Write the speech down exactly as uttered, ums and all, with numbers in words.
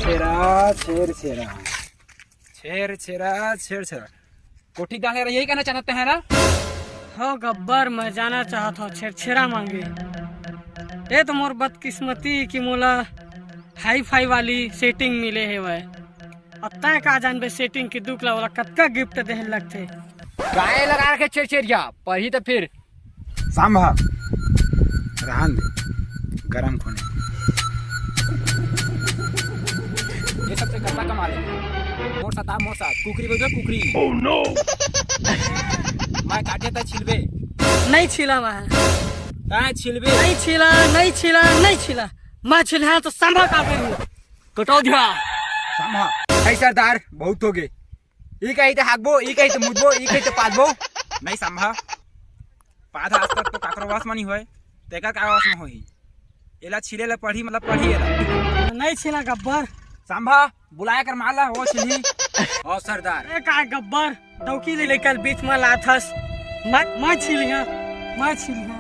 छेरा छेर छेरा, छेर छेरा छेर छेरा। कोठी डाले रहे, यही कहना चाहते हैं ना? हो गब्बर, मैं जाना चाहत हूँ छेरछेरा मांगे। ये तो मोर बदकिस्मती कि मोला हाई फाई वाली सेटिंग मिले हेवय। अब तैं का जानबे सेटिंग के दुख ला, ओला कतका गिफ्ट देहे लगथे। गाय लगा रखे छेरछेरिया, पढ़ी तो फिर। सांभा, रहन दे, गरम कोने। ये सबसे गंदा कमाल है। मोर साथ आ, मोर साथ। कुकरी बोल दो, कुकरी। Oh no! मैं काटे त छिलबे। नहीं छिला मैं। तैं छिलबे। नहीं छिला, नहीं छिला, नहीं छिला। मैं छिलहा तो संभा का करूँ। कटो दिया। संभा। भाई सरदार, बहुत हो गए। ई कही त हाकबो, ई कही त मुदबो, ई कही त पादबो। नहीं संभा। पाद आज तक तो काकरो वश म नहीं होय, तेकर का वश म होही? एला छिले ला पढ़ी, मतलब पढ़ी एला। नहीं छिला गब्बर। संभा, बुलाया कर माला, वो छिली। ओ सरदार। ए का गब्बर, डौकी ले लेकर बीच म लाथस। मैं, मैं छिलिहा, मैं छिलिहा।